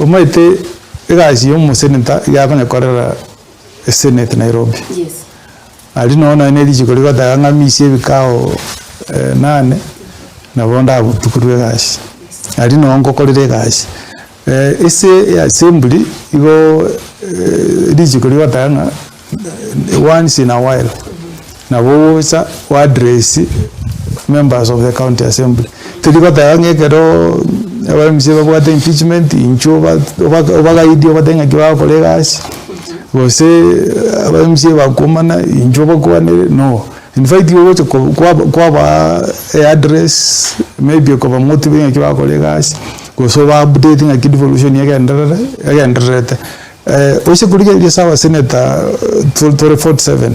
Omanyete egasi ya omosenator iga akonyekorera esenate Nairobi. Yes. Aria noo nonye na richiko rigoteba ng'a misie ebikao nane, nabo ndagotukorwa egasi. Aria noo ngokorera egasi. Ase eassembly igo richiko rigoteba ng'a once in a while, nabo ogocha o address members of the county assembly. Teri goteba ng'a ekero aba MCA babwate impeachment inchuo oba obagaidie obatebie ng'aki bagokora egasi, gose aba MCA bakomana inchuo obakwanere no. In fact igo ogocha ko kwaba kwabaa eaddress maybe okobamotivate ng'aki bagokora egasi, gose oba update ng'aki devolution egenderere egendererete. Oise korigereria ase abaseneta tore 47,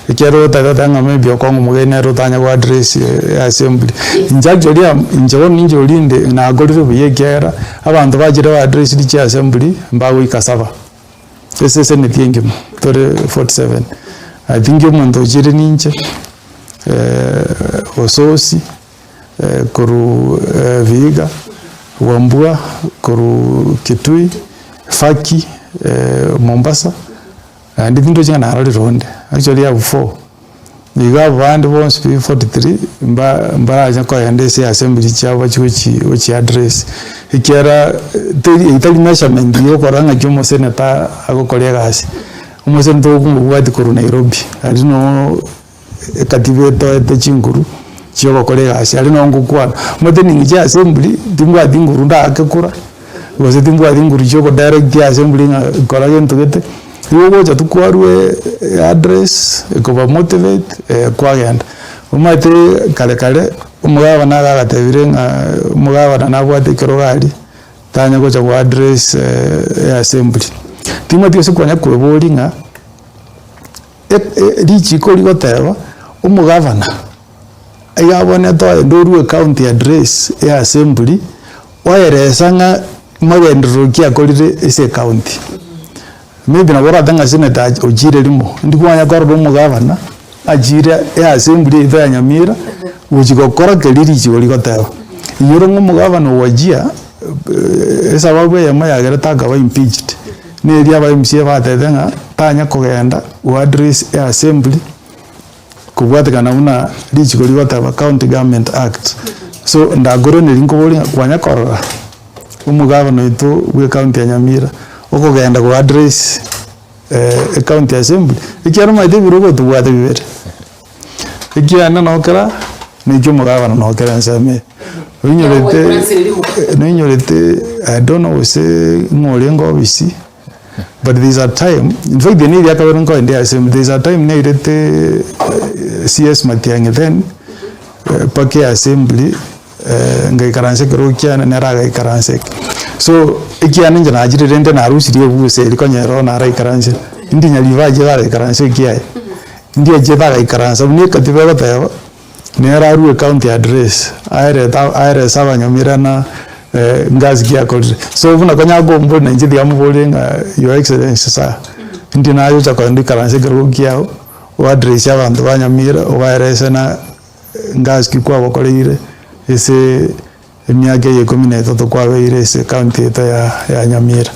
ekiagera otagete ng'a maybe okong'a omogeni nere otanya go address eassembly. Inche actually am inche bono ninche oria inde nakorire buya ekiagera, abanto bachire ba addressiri chiassembly mbagoika saba, ase eseneti engima tore 47. I think omonto ochire ninche, Osoosi. Korwa Vihiga, Wambua, korwa Kitui, Faki, Mombasa, naende tindochi ng'a narorire onde, actually abwo four. Igo abwo bande bonsi pi 43 mba mbarache kogenda ase assembly chiabo bachie gochi gochi address, ekiagera teri etari measurement ya okorora ng'aki omosenator agokora egasi. Omosenator okomobwati korwa Nairobi, aria noo. Ekatiba etoete chinguru chi'ogokora egasi aria noo ngokwana, omanyete ning'iche assembly, timbwati nguru ndaake kura, gose timbwati nguru chia ogodirect assembly ng'a kora gento gete, igo ogocha tu kwarwa address, ekobamotivate kwagenda. Omanyete kare kare, omogabana iga agatebire ng'a omogabana nabwate ekerogo aria, tanya gocha go address eassembly. Timanyeti gose kwanya kweboria ng'a. Richiko rigoteba, omogavana iga abonete oende orue ecounty address ya assembly, oeresa ng'a magenderero ki akorire ase ecounty. Maybe nabo orate ng'a senator ochire rimo, indi kwanya korora omogavana achire eassembly yaito ya Nyamira, gochi gokora keria richiko rigoteba. Inyora ng'a omogavana o Wajir, esababu eyemo yagerete akaba impeached. Neria aba MCA batebete ng'a tanya kogenda go address eassembly kobwatekana buna richiko rigoteba county government act. So ndakoiraneria nkoboria ng'a kwanya korora omogabana oito bwe ecounty ya Nyamira okogenda go address ecounty assembly, ekiagera omanyete ebirogo tobwate bibere. Ekiane nokera, na ekia omogabana nokera ensemo eye. Oinyorete, noinyorete I don't know gose ng'o orenge obisi, but there is a time, in fact eri neria kabere nkoenda ase there is a time nairete CS Matiang'i then, mpaka eassembly, ngaikaransa ekerogo kiane nere agaikaransa eke. So, ekiane inche nachire rende narusirie ebusa eria konya ero naraikaransire, indi Nyaribo achete agaikaransa ekiaye. Ndiachete agaikaransa buna ekatiba egoteba, nere arue ecounty address, aerete aerese abanyamira na ngasi ki akorire. So buna konya akombori na inche tiga moborie ng'a your excellency sir, indi naye ocha kogenda oikaranse ekerogo kiago, o address abanto ba Nyamira, obaerese na ngasi ki kwabakoreire ase emiaka eye ikomi na etato kwabeire ase ecounty yaito ya Nyamira.